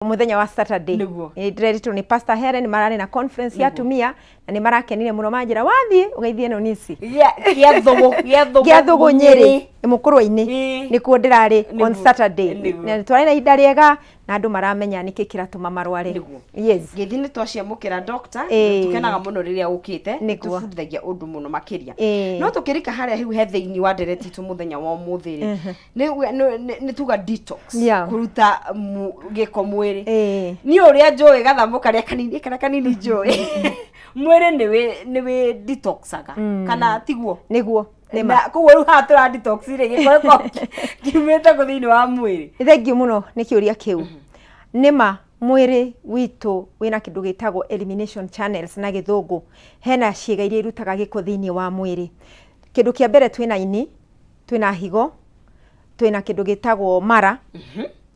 Muthenya wa Saturday. Nĩguo. Ndĩreritwo nĩ Pastor Helen, mararĩ na conference ya atumia na nĩ marakenire mũno, manjĩra wathiĩ ũgeithie Nonisi. Gĩa thũgũ, gĩa thũgũ. Gĩa thũgũ Nyĩrĩ, mũkũrwa-inĩ. Nĩkuo ndĩrarĩ on Saturday. Na twarĩ na ihinda rĩega na andũ maramenya nĩkĩ kĩratũma marware. Yes. Ngeithi nĩ twaciamũkĩra, doctor. Tũkenaga mũno rĩrĩa ũkĩte. Tũbundithagia ũndũ mũno makĩria. No tũkĩrika harĩa hiu he thĩinĩ wa ndereti itũ mũthenya wa ũmũthĩ rĩ, nĩ tuga detox, kũruta gĩko mwĩrĩ. Niĩ ũrĩa njũĩ, gathamo karĩa kanini, karĩa kanini njũĩ, mwĩrĩ nĩ wĩ detoxaga, kana tiguo? Nĩguo, nĩma. Na koguo rĩu haha tũra detox rĩ, gĩko gĩkoragwo kiumĩte kũ thĩinĩ wa mwĩrĩ? Nĩ thengiũ mũno nĩ kĩũria kĩu. Nĩma mwĩrĩ witũ wĩna kĩndũ gĩtagwo elimination channels na Gĩthũngũ. Hena ciĩga iria irutaga gĩko thĩinĩ wa mwĩrĩ. Kĩndũ kĩa mbere, twĩna ini, twĩna higo, twĩna kĩndũ gĩtagwo mara,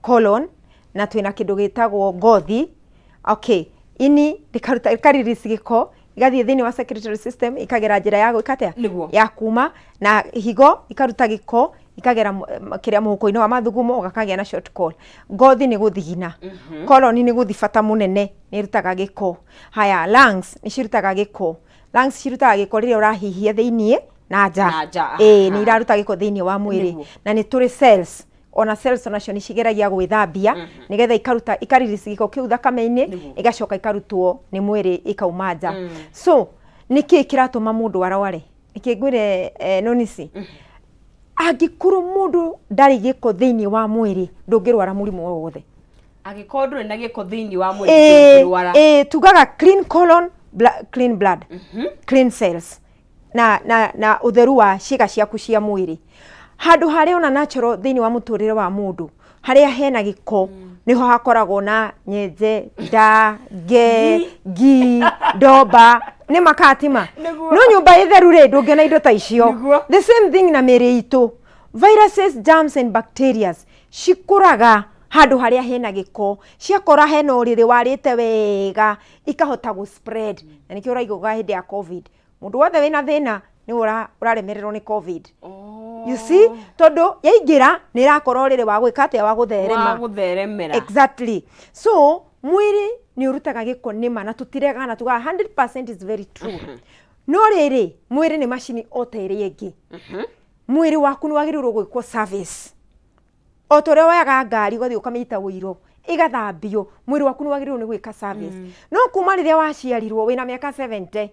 colon, na twĩna kĩndũ gĩtagwo ngothi. Okay, ini rĩkaruta, rĩka-release gĩko, igathiĩ thĩinĩ wa secretory system, ikagera njĩra ya gwĩka atĩa? Ya kuma. Na higo ikaruta gĩko, ikagera kĩrĩa mũhuko-inĩ wa mathugumo, ũgakagĩa na short call. Ngothi nĩ gũthigina. Colon nĩ gũthi bata mũnene, nĩ ĩrutaga gĩko. Haya, lungs nĩ cirutaga gĩko. Lungs cirutaga gĩko rĩrĩa ũrahihia thĩiniĩ na nja. Na nja. Ĩĩ, nĩ iraruta gĩko thĩiniĩ wa mwĩrĩ. Na nĩ tũrĩ cells, ona cells onacio nĩ cigeragia gwĩthambia nĩgetha ikaruta, ikarelease gĩko kĩu thakame-inĩ. Igacoka ikarutwo nĩ mwĩrĩ, ikauma nja. So nĩkĩ kĩratũma mũndũ arware? Nĩkĩ ngwĩre, Nonisi, angĩkorwo mũndũ ndarĩ gĩko thĩiniĩ wa mwĩrĩ, ndũngĩrwara mũrimũ o wothe. Angĩkorwo ndũrĩ na gĩko thĩinĩ wa mwĩrĩ, ndũngĩrwara. Ĩĩ, tugaga clean colon, clean blood, clean cells, na ũtheru wa ciĩga ciaku cia mwĩrĩ. Handũ harĩa ona natural thĩinĩ wa mũtũrĩre wa mũndũ, harĩa hena gĩko nĩho hakoragwo na nyenje, nda, nge, ngi, ndomba, nĩ makatima. No nyũmba ĩtheru rĩ, ndũngĩona indo ta icio. The same thing na mĩrĩ itũ. Viruses, germs and bacterias cikũraga handũ harĩa hena gĩko. Ciakora hena ũrĩrĩ warĩte wega, ikahota gũ spread. Na nĩkĩo ũraiguaga hĩndĩ ya COVID, mũndũ wothe wĩna thĩna nĩwe ũraremererwo nĩ COVID. You see, tondũ yaingĩra nĩ ĩrakora ũrĩrĩ wa gwĩka atĩa? Wa gũtherema. Wa gũtheremera. Exactly. So mwĩrĩ nĩ ũrutaga gĩko, nĩma, na tũtiregana, tugaga 100% is very true. No rĩrĩ, mwĩrĩ nĩ macini o ta ĩrĩa ĩngĩ. Mwĩrĩ waku nĩ wagĩrĩirwo gwĩkwo service o ta ũrĩa woyaga ngari ũgathiĩ ũkamĩita ũiro ĩgathambio. Mwĩrĩ waku nĩ wagĩrĩirwo nĩ gwĩka service. No kuma rĩrĩa waciarirwo wĩna mĩaka 70,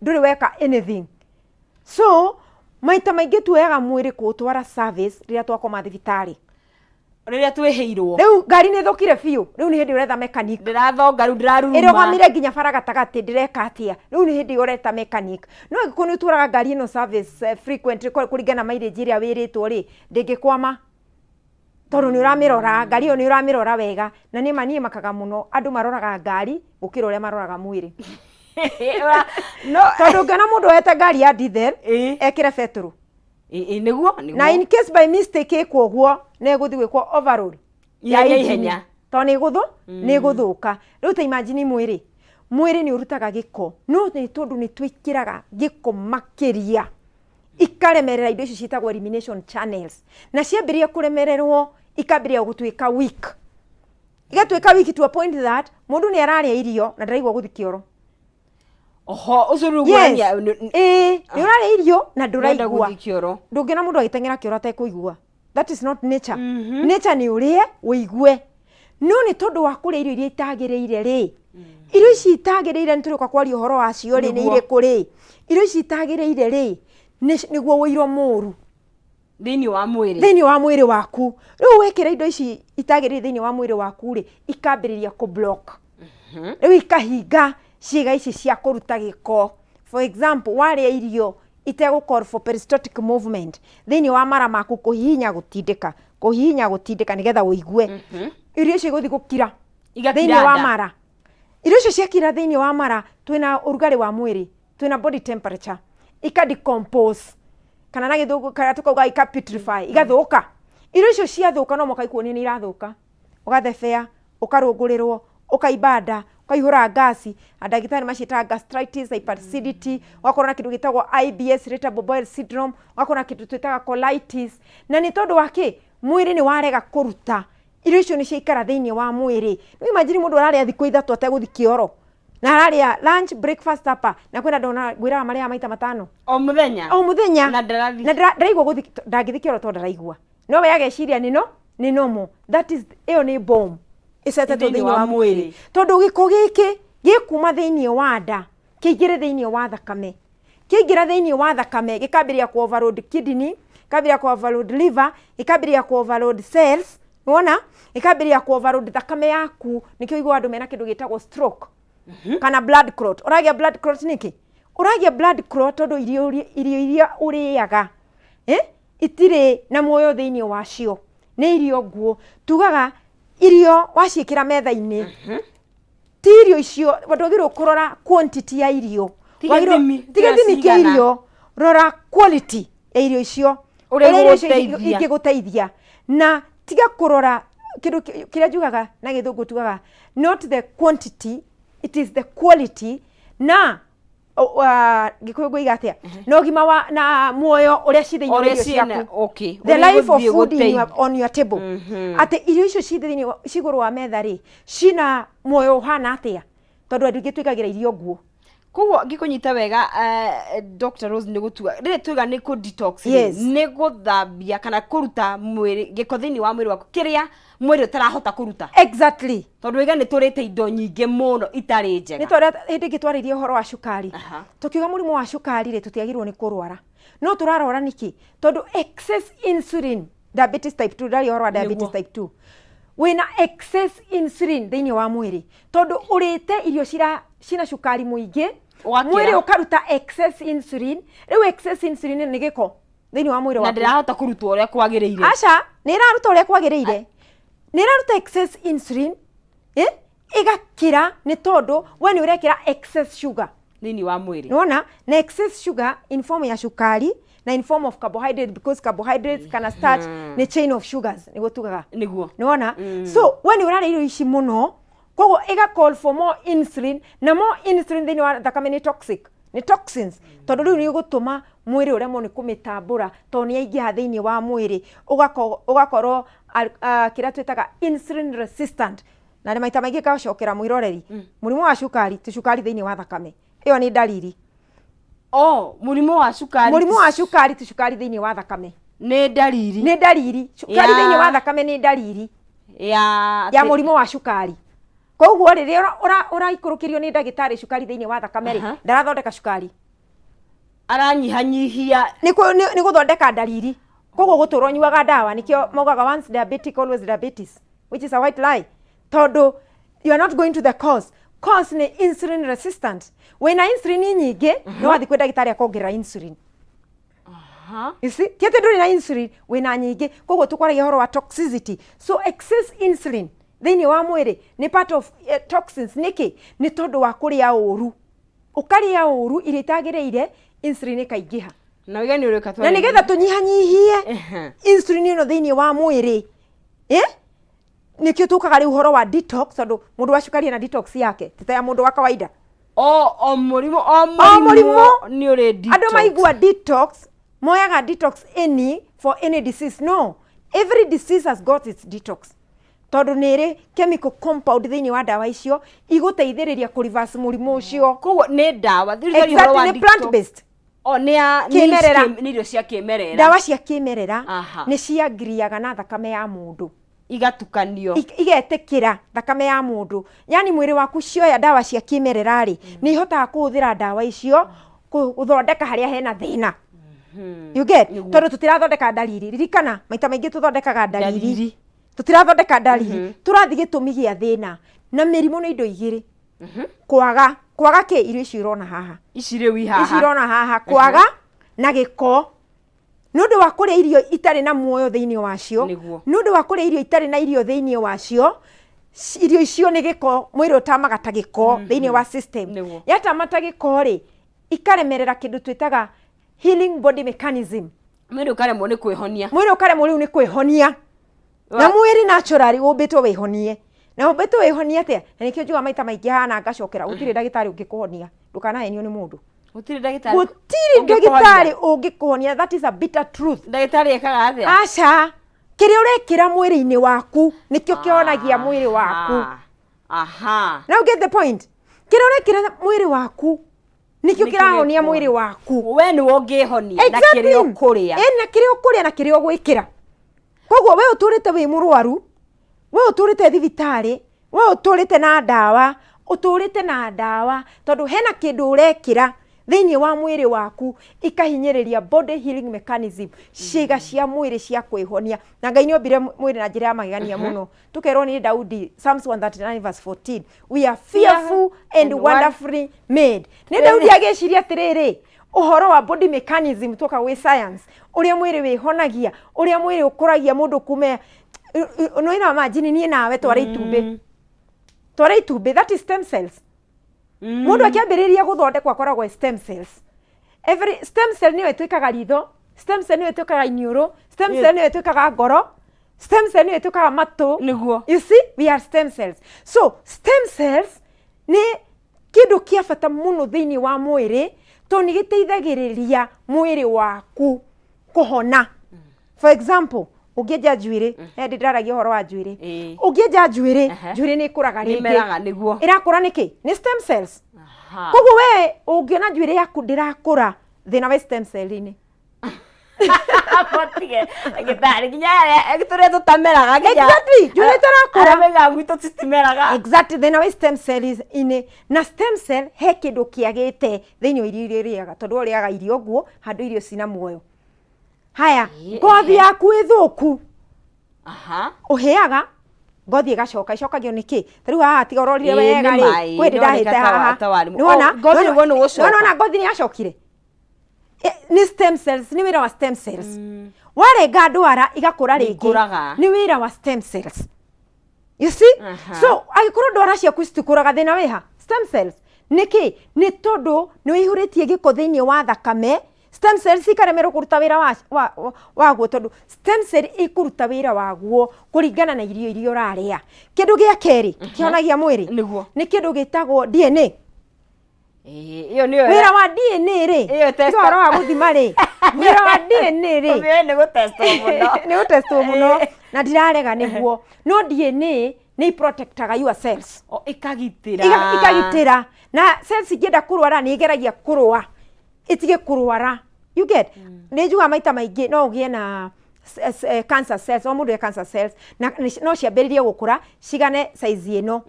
ndũrĩ weka anything. So maita maingĩ tuoyaga mwĩrĩ kũũtwara service rĩrĩa twakoma thibitarĩ. Rĩrĩa twĩhĩirwo. Rĩu ngari nĩ ĩthũkire biũ, rĩu nĩ hĩndĩ ũretha mechanic. Ndĩrathonga rĩu, ndĩraruruma. Ĩrũgamire nginya bara gatagatĩ, ndĩreka atĩa? Rĩu nĩ hĩndĩ ũreta mechanic. No angĩkorwo nĩ ũtwaraga ngari ĩno service frequently, kũringana na mileage ĩrĩa wĩrĩtwo rĩ, ndĩngĩkwama, tondũ nĩ ũramĩrora ngari ĩyo, nĩ ũramĩrora wega. Na nĩ ma niĩ makaga mũno andũ maroraga ngari gũkĩra ũrĩa maroraga mwĩrĩ. No Tondũ ũngĩona mũndũ oete ngari ya diesel ekĩre betũrũ, Ĩĩ, nĩguo. Na in case by mistake ĩkwo ũguo, nĩ ĩgũthiĩ gwĩkwo overload ya Ihenya, engine. Ihenya. Tondũ nĩ ĩgũthũka. Rĩu ta imagine mwĩrĩ, mwĩrĩ nĩ ũrutaga gĩko, no nĩ tondũ nĩ twĩkĩraga gĩko makĩria, ikaremerera indo icio ciĩtagwo elimination channels. Na ciambĩrĩria kũremererwo, ikambĩrĩria gũtuĩka weak, igatuĩka weak to a point that mũndũ nĩ ararĩa irio na ndaraigua gũthi kĩoro. Oho, ũcio rĩu Yes. ngũrania Ĩĩ, nĩ ũrarĩa irio na ndĩrenda ndũraigua. Gũthiĩ kĩoro. Ndũngĩona mũndũ agĩteng'era kĩoro atekũigua. That is not nature. Nature nĩ ũrĩe ũigue. No nĩ tondũ wa kũrĩa irio iria itagĩrĩire rĩ, irio ici itagĩrĩire, nĩ tũrĩũka kwaria ũhoro wacio rĩ, nĩ irĩkũ rĩ? Irio ici itagĩrĩire rĩ, nĩguo ũiro mũru thĩinĩ wa mwĩrĩ. Thĩinĩ wa mwĩrĩ waku. Rĩu wekĩra indo ici itagĩrĩire thĩinĩ wa mwĩrĩ waku rĩ, ikambĩrĩria kũ block. Rĩu ikahinga ciĩga ici cia kũruta gĩko. For example, warĩa irio itegũ call for peristaltic movement thĩinĩ wa mara maku, kũhihinya, gũtindĩka, kũhihinya, gũtindĩka, nĩgetha ũigue, irio icio igũthiĩ gũkira Igakira thĩinĩ wa nda. mara. Irio icio ciakira thĩinĩ wa mara, twĩna ũrugarĩ wa mwĩrĩ, twĩna body temperature, ika decompose, kana na Gĩthũngũ kana tukauga ika putrefy, igathũka. Irio icio ciathũka, no mũhaka ikuonie nĩ irathũka. Ũgathebea, ũkarũngũrĩrwo, ũkaimba nda, ũkaihũra ngasi, na ndagĩtarĩ maciĩtaga gastritis, hyperacidity. Ũgakorwo na kĩndũ gĩtagwo IBS, irritable bowel syndrome, ũgakorwo na kĩndũ twĩtaga colitis. Na nĩ tondũ wa kĩ? Mwĩrĩ nĩ warega kũruta Irio icio nĩ ciaikara thĩinĩ wa mwĩrĩ. Rĩu imagine mũndũ ararĩa thikũ 3 ategũthiĩ kĩoro, na ararĩa lunch, breakfast, supper, na kwĩna andũ ona ngwĩraga marĩaga maita 5 o mũthenya. O mũthenya. Na ndarathi. Na ndaraigua gũthiĩ, ndangĩthiĩ kĩoro tondũ ndaraigua, no we ageciria nĩ no nĩ normal. That is, ĩyo nĩ bomb ĩcetetwo thĩinĩ thĩinĩ wa wa mwĩrĩ. Mwĩrĩ, tondũ gĩko gĩkĩ gĩkuma thĩinĩ wa nda kĩingĩre thĩinĩ wa thakame. Kĩaingĩra thĩinĩ wa thakame, gĩkambĩrĩria ku overload kidney, gĩkambĩrĩria ku overload liver, gĩkambĩrĩria ku overload cells. Wona gĩkambĩrĩria ku overload thakame yaku. Nĩkĩo ũiguaga andũ mena kĩndũ gĩtagwo stroke kana blood clot. Ũragĩa blood clot nĩkĩ? Ũragĩa blood clot tondũ irio iria ũrĩaga, itirĩ na muoyo thĩinĩ wacio, nĩ irio nguũ. Tugaga irio waciĩkĩra metha-inĩ, ti irio icio ndwagĩrĩirwo kũrora quantity ya irio. Ti gĩthimi, ti gĩthimi kĩa cigana. Irio, rora quality ya irio icio, ũrĩa ũrĩa irio icio igũgũteithia. Ingĩgũteithia. Na tiga kũrora kĩndũ kĩrĩa njugaga na Gĩthũngũ, tugaga not the quantity, it is the quality. Na Gĩkũyũ ngũiga atĩa? Na ũgima wa na muoyo ũrĩa ci thĩinĩ wa ũrĩa irio ciĩna ciaku. Okay. The ũrĩa life of igũthiĩ food in your, gũteithia. on your table, atĩ irio icio ci thĩinĩ ci igũrũ wa metha rĩ, cina muoyo ũhana atĩa? Tondũ andũ aingĩ twĩkagĩra irio nguo. Koguo ngĩkũnyita wega, Dr. Rose, nĩ gũtua rĩrĩ tuiga nĩ kũ detox rĩ, nĩ gũthambia kana kũruta mwĩrĩ gĩko thĩinĩ wa mwĩrĩ waku kĩrĩa mwĩrĩ ũtarahota kũruta. Exactly. Tondũ waiga nĩ tũrĩte indo nyingĩ mũno itarĩ njega. Nĩ twarĩa hĩndĩ ĩngĩ twarĩrie ũhoro wa cukari. Tũkiuga mũrimũ wa cukari rĩ, tũtiagĩrĩirwo nĩ kũrwara, no tũrarwara nĩkĩ? Tondũ excess insulin, diabetes type 2, ndaria ũhoro wa diabetes type 2, wĩna excess insulin thĩinĩ wa mwĩrĩ tondũ ũrĩte irio cina cukari mũingĩ. Ũgakĩra. Mwĩrĩ ũkaruta excess insulin. Rĩu excess insulin nĩ gĩko thĩinĩ wa mwĩrĩ na waku. Ndĩrahota kũrutwo ũrĩa kwagĩrĩire. Aca, nĩ ĩraruta ũrĩa kwagĩrĩire. Nĩ ĩraruta excess insulin, ĩgakĩra, nĩ tondũ we nĩ ũrekĩra excess sugar thĩinĩ wa mwĩrĩ. Nĩwona, na excess sugar in form ya cukari na in form of carbohydrate, because carbohydrates kana starch nĩ chain of sugars, nĩguo tugaga. Nĩwona? So we nĩ ũrarĩa irio ici mũno, koguo ĩga call for more insulin, na more insulin thĩinĩ wa thakame nĩ toxic, nĩ toxins, tondũ rĩu nĩ ũgũtũma mwĩrĩ ũremwo nĩ kũmĩtambũra tondũ nĩ yaingĩha thĩinĩ wa mwĩrĩ. Ũgakorwo kĩrĩa twĩtaga insulin resistant. Na nĩ maita maingĩ ngacokera mwĩroreri, mũrimũ wa cukari ti cukari thĩinĩ wa thakame, ĩyo nĩ ndariri. O mũrimũ wa cukari. Mũrimũ wa cukari ti cukari thĩinĩ wa thakame. Nĩ ndariri. Nĩ ndariri. Cukari thĩinĩ wa thakame nĩ ndariri ya ya mũrimũ wa cukari. Koguo rĩrĩa ũraikũrũkĩrio nĩ ndagĩtarĩ cukari thĩinĩ wa thakame rĩ, ndarathondeka cukari. Aranyihanyihia. Nĩ gũthondeka ndariri. Koguo gũtũra ũnyuaga ndawa, nĩkĩo maugaga once diabetic, always diabetes, which is a white lie, tondũ you are not going to the cause. Cause nĩ insulin resistant. Wĩna insulin nyingĩ, nĩ wathiĩ kwĩ ndagĩtarĩ akongerera insulin. You see, ti atĩ ndũrĩ na insulin, wĩna nyingĩ. Koguo tũkwaragia ũhoro wa toxicity. So excess insulin thĩinĩ wa mwĩrĩ nĩ part of toxins. Nĩkĩ? Nĩ tondũ wa kũrĩa ũru. Ũkarĩa ũru, irio itagĩrĩire, insulin ĩkaingĩha. Na wĩga nĩ ũrĩka. Na nĩgetha tũnyihanyihie insulin ĩno thĩinĩ wa mwĩrĩ, nĩkĩo tũkaga rĩu ũhoro wa detox, tondũ mũndũ wa cukari ena detox yake, ti ta ya mũndũ wa kawaida. O mũrimũ, o O mũrimũ. Mũrimũ nĩ ũrĩ detox. Andũ maigua detox, moyaga detox any for any disease. No, every disease has got its detox, tondũ nĩ ĩrĩ chemical compound thĩinĩ wa ndawa icio igũteithĩrĩria kũ reverse mũrimũ ũcio. Koguo nĩ ndawa. Rĩu twaria ũhoro wa Exactly, nĩ plant detox. based. O nĩ ya Kĩmerera. Nĩ irio cia kĩmerera. Ndawa cia kĩmerera nĩ ciangiriaga na thakame ya mũndũ. Igatukanio. Igetĩkĩra thakame ya mũndũ, yani mwĩrĩ waku cioya ndawa cia kĩmerera rĩ, nĩ ihotaga kũhũthĩra ndawa icio gũthondeka harĩa hena thĩna. You get? Tondũ tũtirathondeka ndariri. Ririkana, maita maingĩ tũthondekaga ndariri. Ndariri. Tũtirathondeka ndariri, tũrathiĩ gĩtũmi gĩa thĩna. Na mĩrimũ nĩ indo igĩrĩ: kwaga kĩ? Irio icio irona haha. Ici rĩu i ici haha. Irona haha, kwaga na gĩko nĩ ũndũ wa kũrĩa irio itarĩ na muoyo thĩinĩ wacio. Nĩ ũndũ wa kũrĩa irio itarĩ na irio thĩinĩ wacio, irio icio nĩ gĩko, mwĩrĩ ũtamaga ta gĩko thĩinĩ wa system. Yatama ta gĩko rĩ, ikaremerera kĩndũ twĩtaga healing body mechanism. Mwĩrĩ ũkaremwo nĩ kwĩhonia. Mwĩrĩ ũkaremwo rĩu nĩ kwĩhonia. Na mwĩrĩ naturally ũmbĩtwo wĩhonie. Na ũmbĩtwo wĩhonie atĩa? Na nĩkĩo njugaga maita maingĩ haha ngacokera, gũtirĩ ndagĩtarĩ ũngĩkũhonia. Ndũkanahenio nĩ mũndũ. Gũtirĩ ndagĩtarĩ. Gũtirĩ ũngĩkũhonia. Ndagĩtarĩ ũngĩkũhonia. That is a bitter truth. Ndagĩtarĩ ekaga atĩa? Aca. Kĩrĩa ũrekĩra mwĩrĩ-inĩ waku nĩkĩo kĩhonagia mwĩrĩ waku. Aha. Aha. Now get the point. Kĩrĩa ũrekĩra mwĩrĩ waku nĩkĩo Nĩkĩo kĩrahonia gĩkuona. Mwĩrĩ waku. We nĩwe ũngĩhonia na kĩrĩa ũkũrĩa. Ĩ, na kĩrĩa ũkũrĩa na kĩrĩa ũgwĩkĩra. Koguo we ũtũrĩte wĩ mũrwaru, we ũtũrĩte thibitarĩ, we ũtũrĩte na ndawa, ũtũrĩte na ndawa tondũ hena kĩndũ ũrekĩra thĩinĩ wa mwĩrĩ waku ikahinyĩrĩria body healing mechanism, ciĩga cia mwĩrĩ cia kwĩhonia. Na Ngai nĩ ombire mwĩrĩ na njĩra ya magegania mũno. Tũkerwo nĩ Daudi, Psalms 139 verse 14, "We are fearful and and wonderfully made." Nĩ Daudi agĩciria atĩrĩrĩ, ũhoro wa body mechanism, tũka gwĩ science, ũrĩa mwĩrĩ wĩhonagia, ũrĩa mwĩrĩ ũkũragia mũndũ kume nĩ majini. Niĩ nawe tware itumbĩ, tware itumbĩ, that is stem cells. Mũndũ akĩambĩrĩria gũthondekwo akoragwo e stem cells. Every stem cell nĩyo ĩtuĩkaga ritho, stem cell nĩyo ĩtuĩkaga iniũrũ, stem cell nĩyo ĩtuĩkaga ngoro, stem cell nĩyo ĩtuĩkaga matũ. You see, we are stem cells. So stem cells nĩ kĩndũ kĩa bata mũno thĩinĩ wa mwĩrĩ tondũ nĩ gĩteithagĩrĩria mwĩrĩ waku kũhona. For example, ũngĩenja njuĩrĩ, hĩndĩ ndĩraragia ũhoro wa njuĩrĩ, ũngĩenja njuĩrĩ, njuĩrĩ nĩ ĩkũraga rĩngĩ. Nĩmeraga, nĩguo. Ĩrakũra nĩkĩ? Nĩ stem cells. Koguo we ũngĩona njuĩrĩ yaku ndĩrakũra, thĩna wĩ stem cell-inĩ. Botige gĩtarĩ nginya arĩa tũrĩa tũtameraga nginya. Exactly, njuĩrĩ ĩtarakũra. Arĩa maigaga gwitũ citimeraga. Exactly, thĩna wĩ stem cells inĩ. Na stem cell he kĩndũ kĩagĩte thĩinĩ wa irio iria ũrĩaga, tondũ we ũrĩaga irio nguũ handũ irio cina muoyo. Haya, ngothi yaku ĩthũku, ũhĩaga ngothi ĩgacoka. Ĩcokagio nĩ kĩ? Ta rĩu haha tiga ũrorire Ĩĩ, wega nĩ rĩ, maĩ, kwĩ hĩndĩ nĩoneka ndahĩte haha. ta warimũ. Nĩwona? Oh, ngothi nĩguo nĩ gũcoka. Nĩwona ngothi nĩ yacokire? Nĩ stem cells, nĩ wĩra wa stem cells. Warenga ndwara igakũra rĩngĩ. Ikũraga. Nĩ wĩra wa stem cells, you see? So angĩkorwo ndwara ciaku citikũraga, thĩna wĩha? Stem cells. Nĩkĩ? Nĩ tondũ nĩ wĩihũrĩtie gĩko thĩinĩ wa thakame, stem cells ikaremerwo kũruta wĩra waguo, tondũ stem cell ikũruta wĩra waguo kũringana na irio iria ũrarĩa. Kĩndũ gĩa kerĩ kĩhonagia mwĩrĩ nĩ kĩndũ gĩtagwo DNA. Ĩĩ, ĩyo nĩyo. Wĩra wa DNA rĩ, Ĩyo tiga ũhoro wa gũthima rĩ, wĩra wa DNA rĩ, Ũmĩoĩ nĩ gũtestwo mũno. Nĩ gũtestwo mũno na ndirarega nĩguo, no DNA nĩ protectaga your cells. O, ĩkagitĩra. Ikagitĩra. Na cells ingĩenda kũrwara, nĩ igeragia kũrũa ĩtige kũrwara, you get? Nĩ njugaga maita maingĩ no ũgĩe na cancer cells, o mũndũ e cancer cells, na no ciambĩrĩrie gũkũra cigane size ĩno,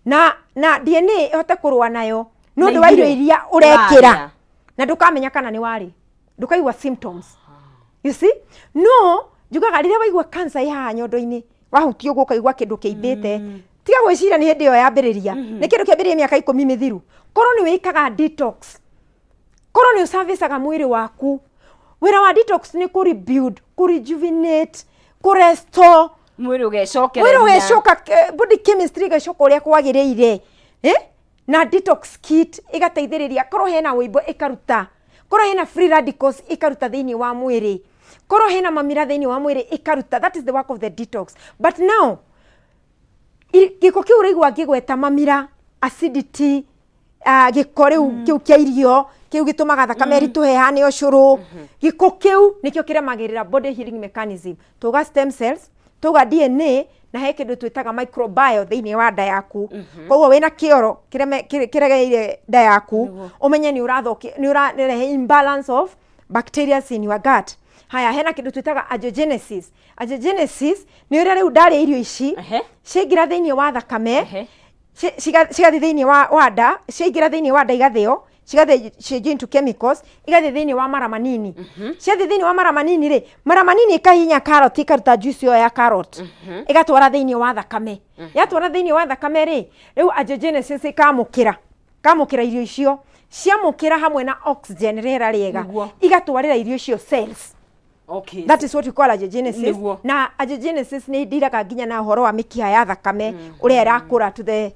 na DNA ĩhote kũrũa nayo nĩ ũndũ wa irio iria ũrekĩra. Ũrarĩa. Na ndũkamenya kana nĩ warĩ, ndũkaigua symptoms, you see? No njugaga rĩrĩa waigua cancer ĩ haha nyondo-inĩ, wahutia ũguo ũkaigua kĩndũ kĩimbĩte, tiga gwĩciria nĩ hĩndĩ ĩyo yambĩrĩria. Nĩ kĩndũ kĩambĩrĩria mĩaka 10 mĩthiru. Korwo nĩ wĩkaga detox, korwo nĩ ũservicaga mwĩrĩ waku. Wĩra wa detox nĩ kũ rebuild, kũ rejuvenate, kũ restore. Mwĩrĩ ũgecokereria. Mwĩrĩ ũgecoka, body chemistry ĩgacoka ũrĩa kwagĩrĩire, eh? Na detox kit ĩgateithĩrĩria korwo hena wĩimbo ĩkaruta, korwo hena free radicals ĩkaruta thĩinĩ wa mwĩrĩ, korwo hena mamira thĩinĩ wa mwĩrĩ ĩkaruta. That is the work of the detox. But now gĩko kĩu ũraigua ngĩgweta, mamira, acidity, gĩko rĩu kĩu kĩa irio kĩu gĩtũmaga thakame ĩritũhe hane ũcũrũ, gĩko kĩu nĩkĩo kĩremagĩrĩra body healing mechanism. Tuga stem cells, tuga DNA, na he kĩndũ twĩtaga microbiome thĩinĩ wa nda yaku. Koguo wĩna kĩoro kĩregeire nda yaku, ũmenye nĩ ũrathũkia, nĩ ũrarehe imbalance of bacteria in your gut. Haya, hena kĩndũ twĩtaga angiogenesis. Angiogenesis nĩ ũrĩa rĩu ndarĩa irio ici, ciaingĩra thĩinĩ wa thakame, cigathiĩ thĩinĩ wa nda, ciaingĩra thĩinĩ wa nda igathĩo, cigathiĩ change into chemicals, igathiĩ thĩinĩ wa mara manini. Ciathiĩ thĩinĩ wa mara manini rĩ, mara manini ĩkahihinya carrot, ĩkaruta juice ĩyo ya carrot, ĩgatwara thĩinĩ wa thakame. Yatwara thĩinĩ wa thakame rĩ, rĩu angiogenesis ĩkamũkĩra kamũkĩra irio icio, ciamũkĩra hamwe na oxygen, rĩera rĩega, igatwarĩra irio icio cells. That is what we call angiogenesis. Na angiogenesis nĩ ndiraga nginya na ũhoro wa mĩkiha ya thakame, ũrĩa ĩrakũra to the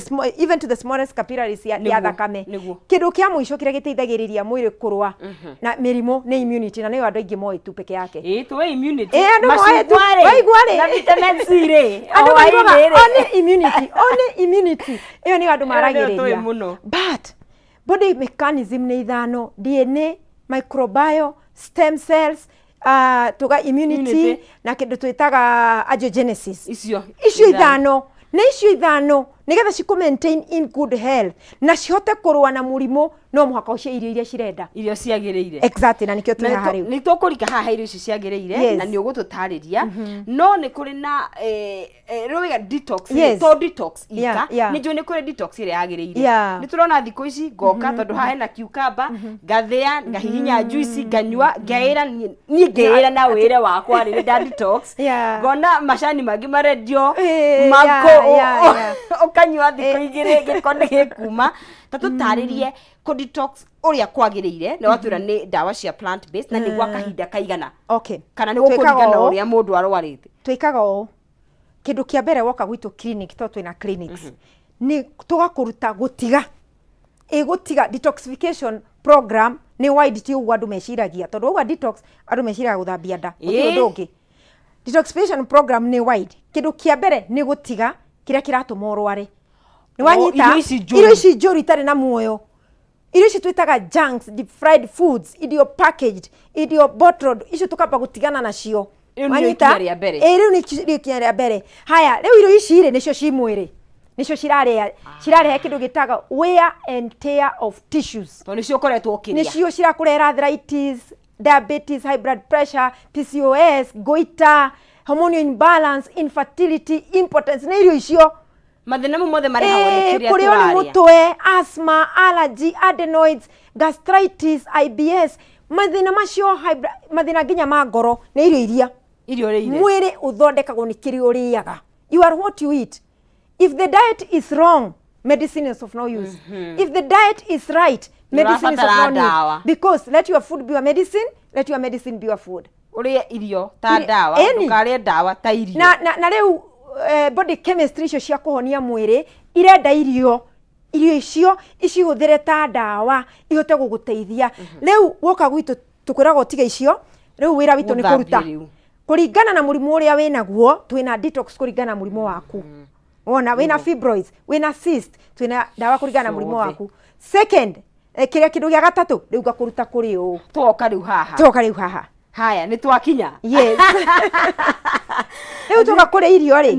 small, even to the smallest capillaries ya thakame. Kĩndũ kĩa mũico kĩrĩa gĩteithagĩrĩria mwĩrĩ kũrũa na mĩrimũ nĩ immunity, na nĩyo andũ aingĩ moĩ tu peke yake. Ĩĩ, tũĩ immunity. Ĩĩ, andũ moĩ tu. Macungwa rĩ, Waigua rĩ? na vitamin C rĩ, Andũ o maiguaga hwaĩ-inĩ rĩ. only immunity, only immunity, ĩyo nĩyo andũ Ĩyo nĩyo tũĩ maragĩrĩria. Mũno. But body mechanism nĩ ithano: DNA, microbiome, stem cells. Tuga immunity, Immunity. Na kĩndũ twĩtaga angiogenesis. Icio Icio ithano, na icio ithano nĩgetha cikũ maintain in good health na cihote kũrũa na mũrimũ, no mũhaka ũcie irio iria cirenda. Irio ciagĩrĩire. Exactly, na nĩkĩo twĩ haha rĩu. Nĩ tũkũrika haha irio icio ciagĩrĩire na nĩ ũgũtũtarĩria, no nĩ kũrĩ na rĩu wĩga detox rĩ, to detox ika nĩ njũĩ nĩ kũrĩ detox ĩrĩa yagĩrĩire. Nĩ tũrona thikũ ici ngoka tondũ haha hena cucumber, ngathĩa, ngahihinya juice, nganyua, ngeĩra niĩ ngeĩra na wĩre wakwa rĩrĩ nda detox. Ngona macani mangĩ marendio mako ũkanyua thikũ 2 gĩko nĩ gĩkuma. Ta tũtarĩrie kũ detox ũrĩa kwagĩrĩire, na watwĩra nĩ ndawa cia plant based, na nĩ gwa kahinda kaigana kana nĩ Twĩkaga gũkũringana ũũ. ũrĩa mũndũ arwarĩte? Twĩkaga ũũ: kĩndũ kĩa mbere, woka gwitũ clinic, tondũ twĩna clinics, nĩ tũgakũruta gũtiga ĩ gũtiga. Detoxification program nĩ wide, ti ũguo andũ meciragia, tondũ wauga detox andũ meciragia gũthambia nda, gũtirĩ ũndũ ũngĩ. Detoxification program nĩ wide. Kĩndũ kĩa mbere nĩ gũtiga kĩrĩa kĩratũma ũrware. Nĩ wanyita? Irio ici njũru. Irio ici njũru itarĩ na muoyo, irio ici twĩtaga junks, deep fried foods, irio packaged, irio bottled, icio tũkamba gũtigana nacio. Rĩu nĩrĩo Wanyita? ikinya rĩa mbere. Ĩ, rĩu nĩ ikinya rĩa mbere. Haya, rĩu irio ici rĩ, nĩcio ci mwĩrĩ, nĩcio cirarĩa, cirarehe kĩndũ gĩtaga wear and tear of tissues. Tondũ nĩcio ũkoretwo ũkĩrĩa. Nĩcio cirakũrehera arthritis, diabetes, high blood pressure, PCOS, goiter, hormonal imbalance, infertility, impotence, nĩ irio icio. Mathĩna mau mothe marehagwo nĩ kĩrĩa Kũrĩo nĩ tũrarĩa. Mũtwe, asthma, allergy, adenoids, gastritis, IBS, mathĩna macio, mathĩna nginya ma ngoro nĩ irio iria irio ũrĩire. Mwĩrĩ ũthondekagwo nĩ kĩrĩa ũrĩaga. You are what you eat. If the diet is wrong, medicine is of no use. If the diet is right, medicine is of Nĩũrabatara no need. Ndawa. Because let your food be your medicine, let your medicine be your food. Ũrĩe irio ta ndawa. Ndũkarĩe ndawa ta irio. Na rĩu body chemistry icio cia kũhonia mwĩrĩ irenda irio, irio icio icihũthĩre ta ndawa ihote gũgũteithia. Rĩu woka gwitũ tũkwĩragwo ũtige icio. Rĩu wĩra witũ nĩ Gũthambie kũruta rĩu. Kũringana na mũrimũ ũrĩa wĩnaguo. Twĩna detox kũringana na mũrimũ waku. Wona wĩna fibroids, wĩna cyst, twĩna ndawa kũringana na mũrimũ Ciothe. waku. Second, kĩrĩa kĩndũ gĩa gatatũ rĩu ngakũruta kũrĩ ũũ. Twoka rĩu haha. Twoka rĩu haha. Haya, nĩ twakinya. Yes, rĩu twoka kũrĩa irio rĩ,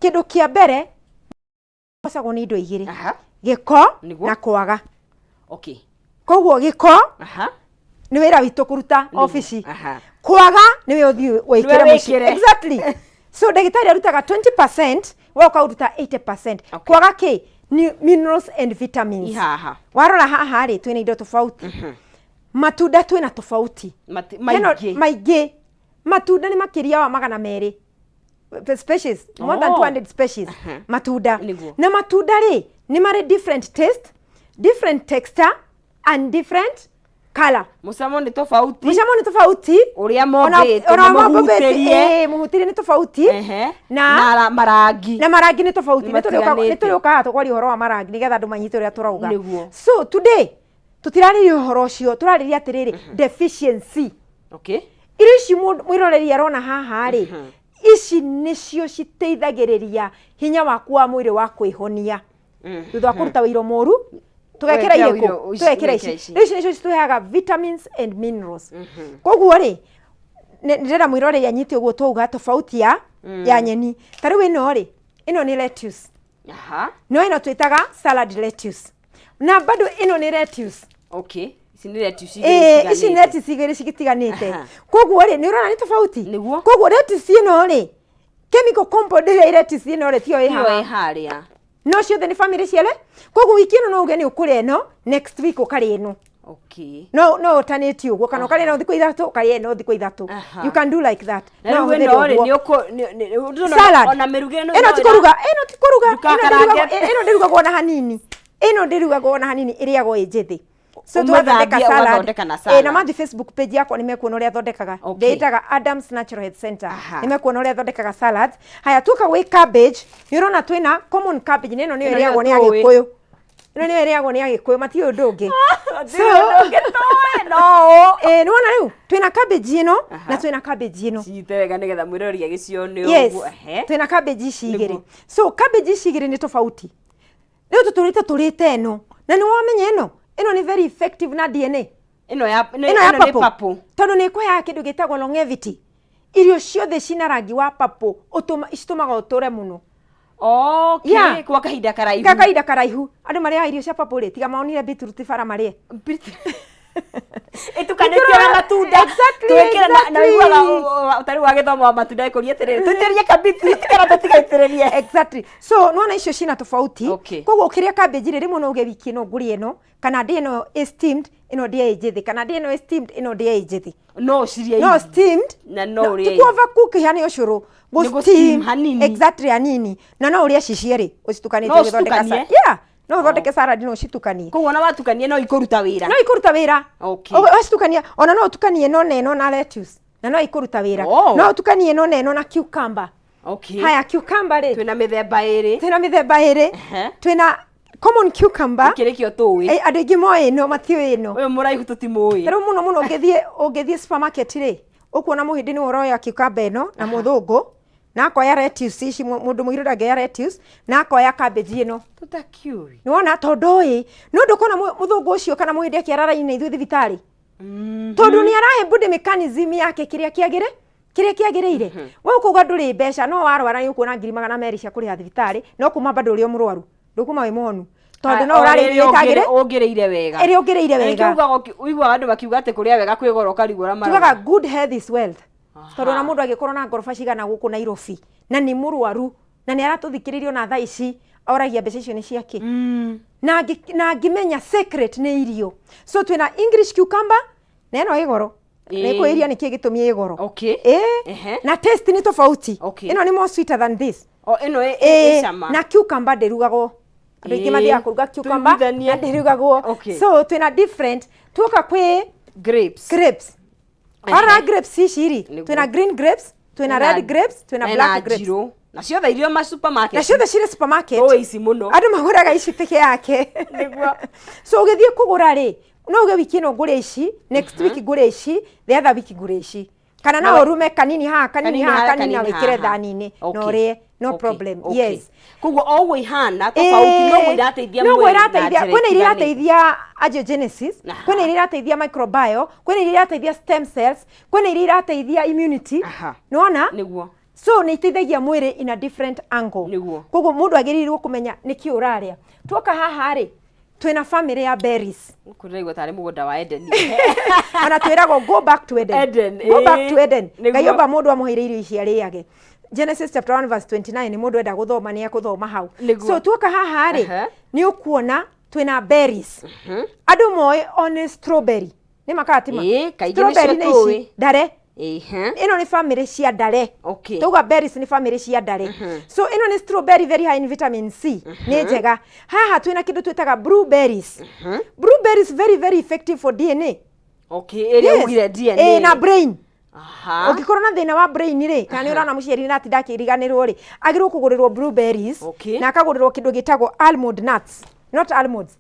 kĩndũ kĩa mbere gocagwo nĩ indo igĩrĩ: gĩko na kwaga. Koguo gĩko nĩ wĩra witũ kũruta obici, kwaga nĩwe ũthiĩ wĩkĩre Nĩwe mũciĩ. wĩkĩre. Exactly. So ndagĩtarĩ arutaga 20%, we ũkaruta 80%. Kwaga kĩ? Ni minerals and vitamins. Ihaha. Warora haha rĩ, twĩna indo tofauti, matunda twĩna tofauti. Maingĩ. Maingĩ. Matunda nĩ makĩria wa 200 species, more than 200 species matunda. Na matunda rĩ, nĩ marĩ different taste, different texture and different color. Mũcamo nĩ tofauti. Mũcamo nĩ tofauti. Ũrĩa mombĩtwo Ona na mũhutĩrie. Mũhutĩrie, mũhutĩrie nĩ tofauti. Na marangi. Na marangi nĩ tofauti. Nĩ Nĩ tũrĩũkaga matiganĩte. Nĩ tũrĩũkaga tũkwaria ũhoro wa marangi nĩgetha andũ manyite ũrĩa tũrauga. So today tũtirarĩria ũhoro ũcio, tũrarĩria atĩrĩrĩ, deficiency. Irio ici mwĩroreri arona haha rĩ, ici nĩcio citeithagĩrĩria hinya waku wa mwĩrĩ wa kwĩhonia thutha wa kũruta wĩiro mũru. Tũgekĩra Ũgekĩra irĩkũ? Tũgekĩra Tũgekĩra ici. ici. Rĩu ici nĩcio citũheaga vitamins and minerals. Koguo rĩ, ndĩrenda mwĩroreri anyite ũguo twauga tofauti ya nyeni. Ta rĩu ĩno rĩ, ĩno nĩ lettuce, no ĩno twĩtaga salad lettuce, na bado ĩno nĩ lettuce. Okay, ici nĩ lettuce igĩrĩ Ĩĩ, ici nĩ citiganĩte. lettuce igĩrĩ citiganĩte. Koguo rĩ, nĩ ũrona nĩ tofauti. Koguo lettuce ĩno rĩ, chemical compound ĩrĩa ĩ lettuce ĩno rĩ, tiyo ĩ Tiyo haha. ĩ harĩa. No ciothe nĩ family ciele. Koguo wiki ĩno no uge nĩ ũkũrĩa ĩno, next week ũkarĩa ĩno. No ũtanĩtie ũguo, kana ũkarĩa ĩno thikũ 3, ũkarĩa ĩno thikũ 3. You can do like that. Na No rĩu ũhũthĩre ĩno rĩ, ũguo. nĩ ũkũ Salad. ona mĩrugĩre Ĩno ti kũruga, ĩno ti kũruga, ĩno Ndũgakarange. ĩno ndĩrugagwo ona hanini, ĩno ndĩrugagwo ona hanini, ĩrĩagwo ĩ njĩthĩ. So Ũmĩthambie, tũgathondeka salad. Ũgathondeka na salad. Ĩ, na mathiĩ Facebook page yakwa nĩ mekuona ũrĩa thondekaga. Ndĩĩtaga Adams Natural Health Center. Nĩ mekuona ũrĩa thondekaga salads. Haya, tuoka gwĩ cabbage, nĩ ũrona twĩna common cabbage, na ĩno nĩyo Ĩno ĩrĩagwo nĩ nĩyo tũĩ. Agĩkũyũ. Ĩno nĩyo ĩrĩagwo nĩ Agĩkũyũ, matiũĩ ũndũ ũngĩ. So ũngĩtoĩ no. Ĩ, nĩ wona rĩu twĩna cabbage ĩno na twĩna cabbage ĩno. Cinyite wega nĩgetha mwĩroreri agĩcione ũguo. Twĩna cabbage ici igĩrĩ. So cabbage ici igĩrĩ nĩ tofauti. Rĩu tũtũrĩte tũrĩte ĩno, na nĩ wamenya ĩno nĩ very effective na DNA. Ĩno ya ĩno ya ĩno nĩ purple. purple. Tondũ nĩ ĩkũheaga kĩndũ gĩtagwo longevity. Irio ciothe cina rangi wa purple citũmaga ũtũre mũno. Okay, Yeah. kwa kahinda karaihu. Ga kahinda karaihu. Andũ marĩaga irio cia purple rĩ, tiga maonire beetroot bara marĩe. Ĩtukanĩtio na matunda. Exactly, Twĩkĩre na exactly. ũiguaga ta rĩu wagĩthoma wa matunda ĩkũria atĩrĩrĩ, tũitĩrĩrie ka beetroot kana tũtigaitĩrĩrie? Exactly. So nĩwona icio cina tofauti. Okay. Koguo ũkĩrĩa cabbage rĩ, rĩmwe no uge wiki ĩno ngũrĩe ĩno, kana ndĩe ĩno ĩ steamed, ĩno ndĩe ĩ njĩthĩ, kana ndĩe ĩno ĩ steamed, ĩno ndĩe ĩ njĩthĩ. No ũcirĩe No ici. steamed. Na no ũrĩe Ti overcook yani ũcũrũ. Nĩ gũ steam hanini. Exactly, hanini. Na no ũrĩe ci cierĩ ũcitukanĩtie No ũgĩthondeka ũcitukanie? Yeah, no ũthondeke salad no ũcitukanie. Koguo ona watukania no ikũruta wĩra. No ikũruta wĩra. Okay. Ũgacitukania, ona no ũtukanie ĩno na ĩno na lettuce. Na no ikũruta wĩra. Oh. No ũtukanie ĩno na ĩno na cucumber. Okay. Haya, cucumber rĩ, Twĩna mĩthemba ĩrĩ. twĩna mĩthemba ĩrĩ. Ehe. Twĩna common cucumber. Gĩkĩ nĩkĩo tũĩ. Andũ aingĩ moĩ ĩno, matiũĩ ĩno. Ũyũ mũraihu tũtimũĩ. Ta rĩu mũno mũno ũngĩthiĩ supermarket rĩ, ũkuona mũhĩndĩ nĩwe ũroya cucumber ĩno na mũthũngũ, na akoya lettuce ici, mũndũ mũirũ ndangĩoya lettuce, na akoya cabbage ĩno. Tũtakiũĩ. Nĩwona tondũ ũĩ, nĩ ũndũ ũkona mũthũngũ ũcio kana mũhĩndĩ akĩara raini na ithuĩ thibitarĩ. Tondũ nĩ arahe body mechanism yake kĩrĩa kĩagĩrĩ, kĩrĩa kĩagĩrĩire. We ũkauga ndũrĩ mbeca, no warwara nĩ ũkuona ngiri magana merĩ cia kũrĩha thibitarĩ, no kuma bado ũrĩ o mũrwaru, ndũkuma wĩ mũhonu. Tondũ no ũrarĩa irio itagĩrĩ, ũngĩrĩire wega. Ĩrĩa ũngĩrĩire Na wega. nĩkĩo ũiguaga andũ makiuga atĩ kũrĩa wega kwĩ goro ũkarigwo ũrĩa marauga. Tugaga good health is wealth. Aha. Tondũ ona mũndũ angĩkorwo na ngoroba cigana gũkũ Nairobi na nĩ mũrwaru na nĩ aratũthikĩrĩria ona thaa ici, oragia mbeca icio nĩ ciake. Na angĩmenya secret nĩ irio. So twĩna English cucumber na ĩno ĩ goro. Ĩĩ. Nĩ kwĩria nĩkĩ gĩtũmi ĩ goro. Okay. Ĩĩ. Ehe. Na taste nĩ tofauti. Okay. Ĩno nĩ more sweeter than this. O ĩno ĩ Ĩĩ. cama. Na cucumber ndĩrugagwo. Andũ aingĩ Ĩĩ. mathiaga kũruga cucumber Tũiguithanie. na ndĩrugagwo. Okay. So twĩna different. Tuoka kwĩ grapes. Grapes. Ehe. Ora grapes ici rĩ, Nĩguo. twĩna green grapes, twĩna red grapes, twĩna na black grapes. njirũ. Na ciothe irio ma supermarket. Na ciothe cirĩ supermarket. Tũĩ ici mũno. Andũ magũraga ici peke yake. Nĩguo. So ũgĩthiĩ kũgũra rĩ, no uge wiki ĩno ngũre ici, next week ngũre ici, the other week ngũre ici. Kana no ũrume kanini haha, kanini haha, kanini na wĩkĩre thani-inĩ na ũrĩe, no Okay. problem. Okay. Yes. Koguo o ũguo ihana tofauti no irateithia no mwĩrĩ na irateithia. njĩra Kwĩna iria itiganĩte. irateithia angiogenesis, Aha. kwĩna iria irateithia microbiome, kwĩna iria irateithia stem cells, kwĩna iria irateithia immunity. Aha. Nĩwona? Nĩguo. So nĩ iteithagia mwĩrĩ in a different angle. Nĩguo. Koguo mũndũ agĩrĩirwo kũmenya nĩkĩ ũrarĩa. Tuoka haha rĩ, twĩna family ya berries. Gũkũ ndĩraigua tarĩ mũgũnda wa Eden. Ona twĩragwo go back to Eden. Eden, Go back ĩĩ. to Eden. Nĩguo. Ngai omba mũndũ amũheire irio ici arĩage. Genesis chapter 1 verse 29 nĩ mũndũ enda gũthoma nĩ ekũthoma hau. Nĩguo. So tuoka haha rĩ, Aha. nĩ ũkuona twĩna berries. Andũ moĩ one strawberry. Nĩ makatima. Ĩĩ, kaingĩ Strawberry nĩcio nĩ tũĩ. ici ndare. Ĩhĩ. Ĩno nĩ family cia ndare. Okay. Tauga berries nĩ family cia ndare. So ĩno nĩ strawberry, very high in vitamin C. Nĩ njega. Haha twĩna kĩndũ twĩtaga blueberries. Blueberries very very effective for DNA. Okay, ĩrĩa Yes. ugire DNA. Ĩĩ, na brain. Aha. Ũngĩkorwo na thĩna wa brain rĩ, kana nĩ ũrona mũciari nĩ aratinda akĩriganĩrwo rĩ, agĩrĩirwo kũgũrĩrwo blueberries Okay. na akagũrĩrwo kĩndũ gĩtagwo almond nuts, not almonds,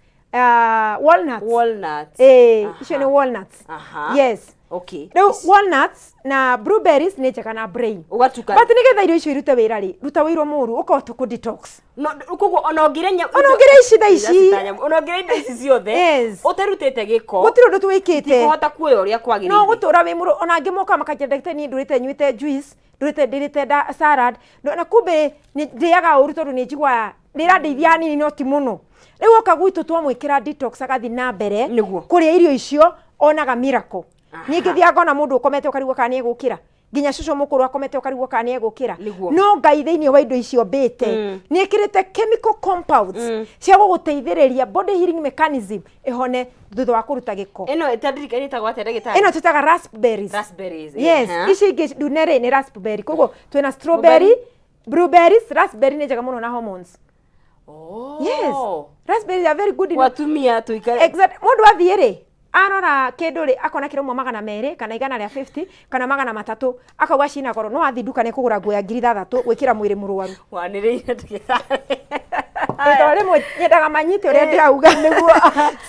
walnuts. Walnuts. Ĩĩ, Aha. icio nĩ walnuts. Aha. Yes. Okay. Rĩu walnuts na blueberries nĩ njega na brain. Ũgatuka. But nĩgetha irio icio irute wĩra rĩ, ruta wĩirwo mũru, ũkahota kũ detox. No, koguo ona ũngĩrĩa Ona ũngĩrĩa ici thaa ici. Ona ũngĩrĩa indo ici ciothe. Yes. Ũtarutĩte gĩko. Gũtirĩ ũndũ twĩkĩte. Itikũhota kuoya ũrĩa kwagĩrĩire. No gũtũra wĩ mũrũ, ona angĩ moka makanjĩra ndagĩtarĩ niĩ ndũrĩte nyuĩte juice, ndũrĩte ndĩrĩte salad, na kumbe nĩ ndĩaga ũru tondũ nĩ njiguaga nĩ ĩrandeithia hanini no ti mũno. Rĩu oka gwitũ twamwĩkĩra detox agathiĩ na mbere Nĩguo. kũrĩa irio icio onaga miracle. Aha. Niĩ ngĩthiaga ngona mũndũ ũkomete ũkarigwo kana nĩ egũkĩra. Nginya cũcũ mũkũrũ akomete ũkarigwo kana nĩ egũkĩra. Nĩguo. No Ngai thĩinĩ wa indo icio mbĩte nĩ ĩkĩrĩte chemical compounds cia gũgũteithĩrĩria body healing mechanism ĩhone thutha wa kũruta gĩko. Ĩno ĩtandirikana ĩtagwo atĩa ndagĩtarĩ? Ĩno twĩtaga raspberries. Raspberries. Yes, Aha. ici ingĩ ndune rĩ nĩ raspberry. Koguo twĩna strawberry, blueberries, raspberry nĩ njega mũno na hormones. Oh. Yes. Raspberries are very good in Watumia tuikare. Exact. Mũndũ athiĩ rĩ, arora kĩndũ rĩ, akona kĩro mwe 200 kana 150 kana 300, akauga cina goro, no athiĩ nduka nĩ kũgũra nguo ya 6000 gwĩkĩra mwĩrĩ mũrwaru. Wanĩrĩire ndagĩtarĩ. Tondũ rĩmwe nyendaga manyite ũrĩa ndĩrauga. Nĩguo.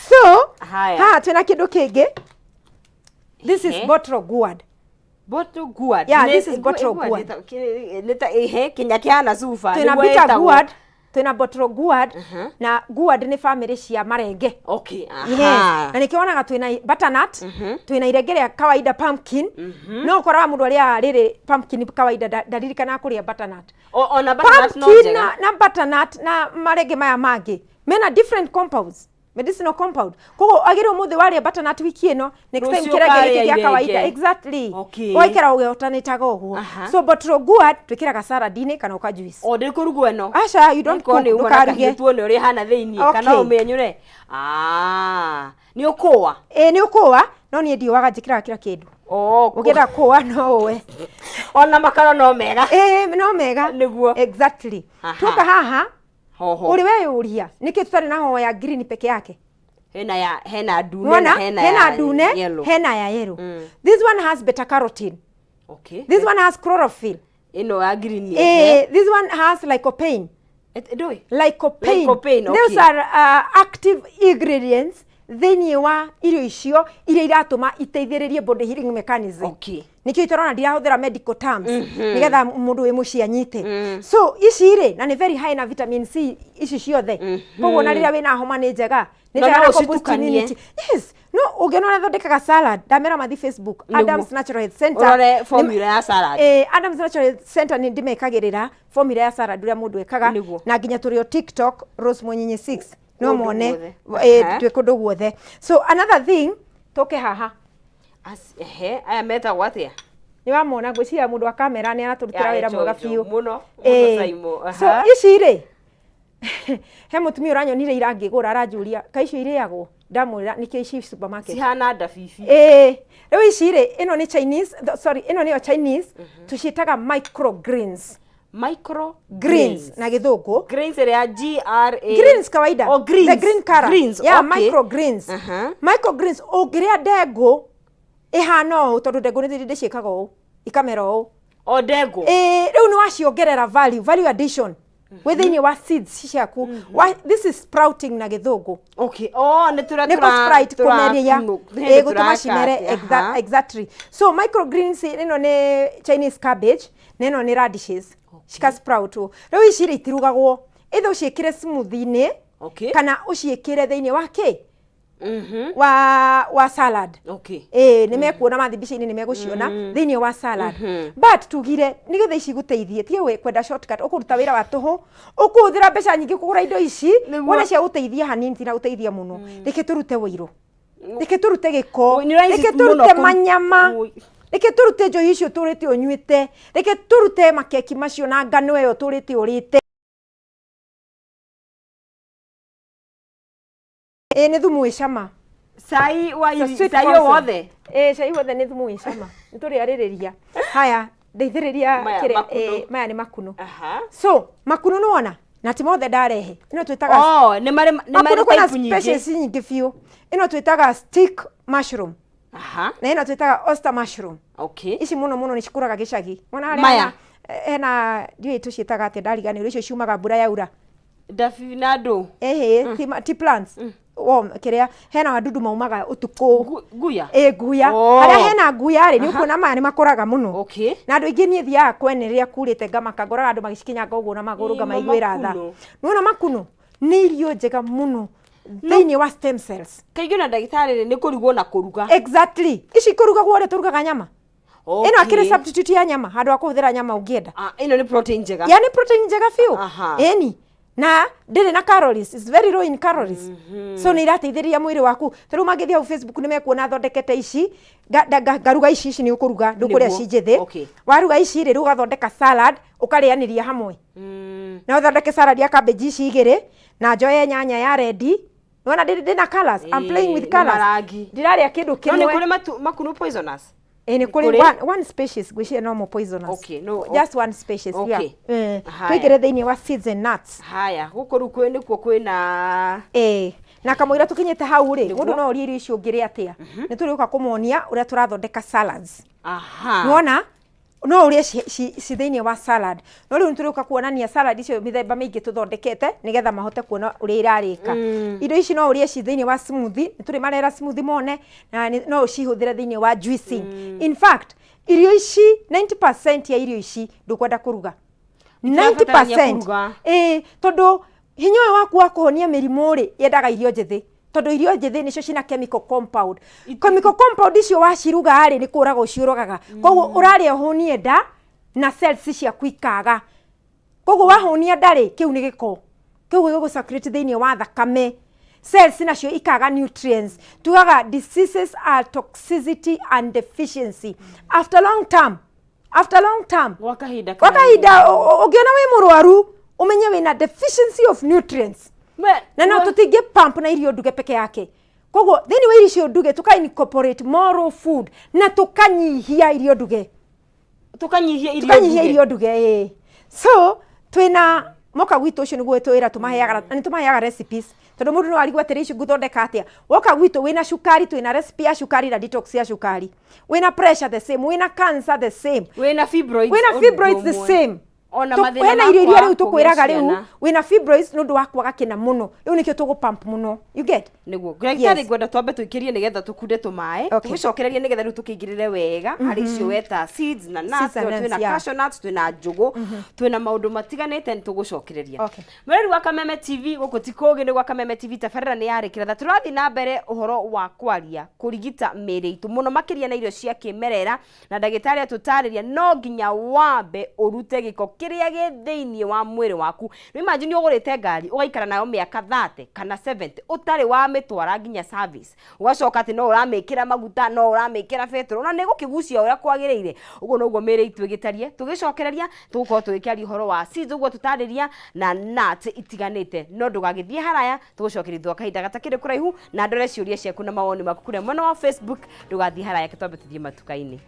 So, Haya. haha twĩna kĩndũ kĩngĩ. This is Ehe. bottle gourd. Bottle gourd. Yeah, this is bottle gourd. Nĩ ta ehe kinya kĩhana cuba. Twĩna nĩguo bitter ĩtagwo. gourd. Twĩna bottle gourd, na gourd nĩ family cia marenge. Yes. Na nĩkĩo wonaga twĩna butternut, twĩna irenge rĩa kawaida, pumpkin. No ũkoraga mũndũ arĩaga rĩrĩ pumpkin kawaida, ndaririkanaga kũrĩa butternut. Ona butternut no Pumpkin njega. na butternut na marenge maya mangĩ mena different compounds, medicinal compound. Koguo agĩrĩirwo ũmũthĩ warĩa butternut, wiki ĩno, next time Rũciũ kĩrenge ũkarĩa gĩkĩ gĩa irenge. kawaida. Exactly. Ũgaikara ũgĩotanĩtaga ũguo. So bottle gourd twĩkĩraga salad-inĩ kana ũka juice. O ndĩkũrugwo ĩno? Aca, you don't Korwo cook, nĩ uma na ndũkaruge. kahiũ tuone ũrĩa ĩhana thĩiniĩ, kana ũmĩenyũre. Ah, nĩ ũkũa? Ĩĩ, nĩ ũkũa, no niĩ ndiũaga, njĩkĩraga kila kĩndũ. Ũngĩenda kũa no ũe. Ona makaro no mega. Ĩĩ, no mega. Nĩguo. Exactly. Tuoka haha, Hoho. Ũrĩ weyũria nĩkĩ tũtarĩ na hoho ya green peke yake? Hena ya, hena ndune na Wona hena hena ya ndune, yellow. hena ya yellow. This one has beta carotene. This one has chlorophyll. Ĩno ya green? This one has lycopene. Ndũĩ. Lycopene. Lycopene, okay. Those are active ingredients thĩinĩ wa irio icio iria iratũma iteithĩrĩrie body healing mechanism. Nĩkĩo itarona ndirahũthĩra medical terms, nĩgetha mũndũ wĩ mũciĩ anyite. So ici rĩ, na nĩ very high na vitamin C ici ciothe, koguo na rĩrĩa wĩna homa nĩ njega, nĩ Na njega no na kũ boost ũcitukanie. immunity. Yes, no ũngĩona ũrĩa thondekaga salad, ndamera mathi Facebook, Adams Natural Health Center. Ũrore formula ya salad. Adams Natural Health Center nĩ ndĩmekagĩrĩra formula ya salad ũrĩa mũndũ ekaga. Na nginya tũrĩ o TikTok, Rose Munyinyi 6, no Kũndũ mone. guothe. Twĩ kũndũ guothe. So another thing, tũke haha. Ehe, aya metagwo atĩa? Nĩ wamona, ngwĩciria mũndũ wa kamera nĩ aratũrutĩra Ya, wĩra mwega chonjo biũ. mũno, mũno Saimo. So ici rĩ, he mũtumia ũranyonire ira ngĩgũra, aranjũria ka icio irĩagwo. Ndamwĩra nĩkĩo ici supermarket. Cihana ndabibi. Ĩĩ, rĩu ici rĩ, ĩno nĩ Chinese, sorry, ĩno nĩyo Chinese, tũciĩtaga microgreens. Micro greens na gĩthũngũ. Greens ĩrĩa ya G R A? Greens kawaida. Oh, greens. The green color. Greens, yeah. Microgreens. Microgreens ũngĩrĩa ndengũ ĩhana ũũ, tondũ ndengũ nĩ ndĩciĩkaga ũũ ikamera ũũ. O ndengũ. Ĩĩ, rĩu nĩ waciongerera value, value addition wĩ thĩinĩ wa seeds ciaku. This is sprouting na gĩthũngũ. Okay, oh, nĩ tũrĩa Nĩ kũ sprout, kũmeria, hĩndĩ ĩ gũtũma cimere. Exactly. So microgreens, ĩno nĩ Chinese cabbage na ĩno nĩ radishes, cika sprout ũũ. Rĩu ici rĩ, itirugagwo, either ũciĩkĩre smoothie-inĩ kana ũciĩkĩre thĩinĩ wa kĩ wa salad. Ĩĩ, nĩ mekuona mathi mbica-inĩ, nĩ megũciona thĩinĩ wa salad. But tugire nĩgetha ici igũteithie, tiga kwenda shortcut, ũkũruta wĩra wa tũhũ, ũkũhũthĩra mbeca nyingĩ kũgũra indo ici. Wona cia gũteithia hanini, tina gũteithia mũno. Reke tũrute wũirũ, reke tũrute gĩko, Oi, nĩ rahisi reke mũno tũrute manyama, reke tũrute njohi icio tũrĩte ũnyuĩte, reke tũrute makeki macio na ngano ĩyo tũrĩte ũrĩte. Ĩ, nĩ thumu wĩ cama. Cai wa It's a sweet cai o poison. wothe. Ĩ, cai wothe nĩ thumu wĩ cama. Nĩ tũrĩarĩrĩria. Haya, ndeithĩrĩria. Maya kĩrĩa, makunũ. Maya nĩ makunũ. So makunũ nĩ wona na ti mothe ndarehe. Ĩno twĩtaga Oh, nĩ marĩ nĩ makunũ marĩ kwĩna type nyingĩ. species nyingĩ biũ. Ĩno twĩtaga stick mushroom na ĩno twĩtaga oyster mushroom. Ici mũno mũno nĩ cikũraga gĩcagi. Wona harĩa Maya. hena ndiũĩ tũciĩtaga atĩa, ndariganĩrwo, icio ciumaga mbura yaura. Ndabibi na ndũ. Ĩhĩ, ti plants. Wo, kĩrĩa hena wadudu maumaga ũtukũ. Nguya. Ĩ, nguya. Harĩa hena nguya rĩ, nĩ ũkuona maya nĩ makũraga mũno. Na andũ aingĩ, niĩ thiaga kwene rĩrĩa kurĩte, ngamaka ngoraga andũ magĩcikinyanga ũguo na magũrũ, Ĩ, ngamaiguĩra tha. makunũ. Nĩwona makunũ nĩ irio njega mũno thĩinĩ wa stem cells. Kaingĩ na ndagĩtarĩ rĩ, nĩ kũrugwo na kũruga. Exactly, ici kũrugagwo ũrĩa tũrugaga nyama. Ĩno akĩrĩ substitute ya nyama, handũ ha kũhũthĩra nyama ũngĩenda. Ah, ĩno nĩ protein njega. Yani protein njega biũ. Ĩni, na ndĩrĩ na calories, it's very low in calories. So nĩ irateithĩrĩria mwĩrĩ waku. Ta rĩu mangĩthiĩ hau Facebook nĩ mekuona thondekete ici, ngaruga ici. Ici nĩ ũkũruga, ndũkũrĩa ci njĩthĩ. Waruga ici rĩ, rĩu ũgathondeka salad ũkarĩanĩria hamwe. Na ũthondeke salad ya cabbage ici igĩrĩ, na njoye nyanya ya red. Nĩwona ndĩ na colors, I'm playing with Ĩĩ, nĩ colors. marangi. Ndirarĩa kĩndũ No nĩ kĩmwe. kũrĩ makunũ poisonous? Ĩ, nĩ kũrĩ. Kũrĩ? One species ngwĩciria no more poisonous. Okay, no, Just one species, yeah. Haya. Tũingĩre thĩinĩ wa seeds and nuts. Haya, gũkũ rĩu nĩkuo kwĩna Ĩĩ, na kamũira tũkinyĩte hau rĩ, Nĩguo. mũndũ no orie irio icio ũngĩrĩa atĩa. Nĩ tũrĩũka kũmonia ũrĩa tũrathondeka salads. Nĩwona no ũrĩe ci thĩinĩ wa salad, no rĩu nĩtũrĩũka kuonania salad icio mĩthemba mĩingĩ tũthondekete, nĩgetha mahote kuona ũrĩa irarĩka. Indo ici no ũrĩe ci thĩinĩ wa smoothie, nĩtũrĩmarehera smoothie mone, na no ũcihũthĩre thĩinĩ wa juicing. In fact, irio ici, 90% ya irio ici ndũkwenda kũruga. Itirabatarania 90%. Kũruga. Ĩĩ, tondũ hinya ũyũ waku wa kũhonia mĩrimũ rĩ, yendaga irio njĩthĩ, tondũ irio njĩthĩ nĩcio cina chemical compound. Chemical compound icio waciruga rĩ, nĩ kũraga ũciũragaga. Koguo ũrarĩa ũhũnie nda na cells ciaku ikaga. Koguo wahũnia nda rĩ, kĩu nĩ gĩko kĩu gĩgũ circulate thĩinĩ wa thakame, cells nacio ikaga nutrients. Tugaga diseases are toxicity and deficiency after long term, after long term. Gwa kahinda. Kwa kahinda ũngĩona wĩ mũrwaru, ũmenye wĩna deficiency of nutrients. Na no tũtingĩ pump na irio nduge peke yake. Koguo thĩinĩ wa irio icio nduge tũka incorporate more raw food na tũkanyihia irio nduge. Tukanyihia irio. Tukanyihia nduge. Irio nduge, ĩĩ. So twĩna moka gwitũ, ũcio nĩguo wĩra tũmaheaga, na nĩ tũmaheaga recipes, tondũ mũndũ no arigwo atĩrĩ, ici ngũthondeka atĩa? Woka gwitũ wĩna cukari, twĩna recipe ya cukari na detox ya cukari. Wĩna pressure, the same. Wĩna cancer, the same. Wĩna fibroids, wĩna ũndũ fibroids, the ũmwe. same. Ona mathĩna Hena ma irio iria kwaga rĩu tũkwĩraga kũgĩa rĩu ciana. Wĩna fibroids nĩ ũndũ wa kwaga kĩna mũno, rĩu nĩkĩo tũgũ pump mũno, you get? Nĩguo ndagĩtarĩ. Yes. Ngwenda twambe tũikĩrie nĩgetha tũkunde tũmaĩ. Okay. Tũgĩcokererie nĩgetha rĩu tũkĩingĩrĩre wega harĩ icio weta seeds na nuts. Seeds and Twĩna nuts, yeah. cashew nuts, twĩna njũgũ, twĩna maũndũ matiganĩte, nĩ tũgũcokereria. Okay. Mwĩrori wa Kameme TV, gũkũ ti kũngĩ, nĩ gwa Kameme TV. Tabarĩra nĩ yarĩkĩra tha. Tũrathiĩ na mbere ũhoro wa kwaria kũrigita mĩĩrĩ itũ mũno makĩria na irio cia kĩmerera, na ndagĩtarĩ atũtarĩria no nginya wambe ũrute gĩko kĩrĩa gĩ thĩinĩ wa mwĩrĩ waku. Nĩ imagine ũgũrĩte ngari ũgaikara nayo mĩaka 30 kana 70 ũtarĩ wamĩtwara nginya service, ũgacoka atĩ no ũramĩkĩra maguta, no ũramĩkĩra betũrũ, na nĩ gũkĩgucia ũrĩa kwagĩrĩire. Ũguo noguo mĩĩrĩ itũ ĩgĩtariĩ. Tũgĩcokereria tũgũkorwo tũgĩkĩaria ũhoro wa seeds, ũguo tũtarĩria, na nuts itiganĩte. No ndũgagĩthiĩ haraya, tũgũcokeria thutha wa kahinda gatakĩrĩ kũraihu, na ndore ciũria ciaku na mawoni maku kũrĩa mwena wa Facebook. Ndũgathiĩ haraya, twambe tũthiĩ matuka-inĩ.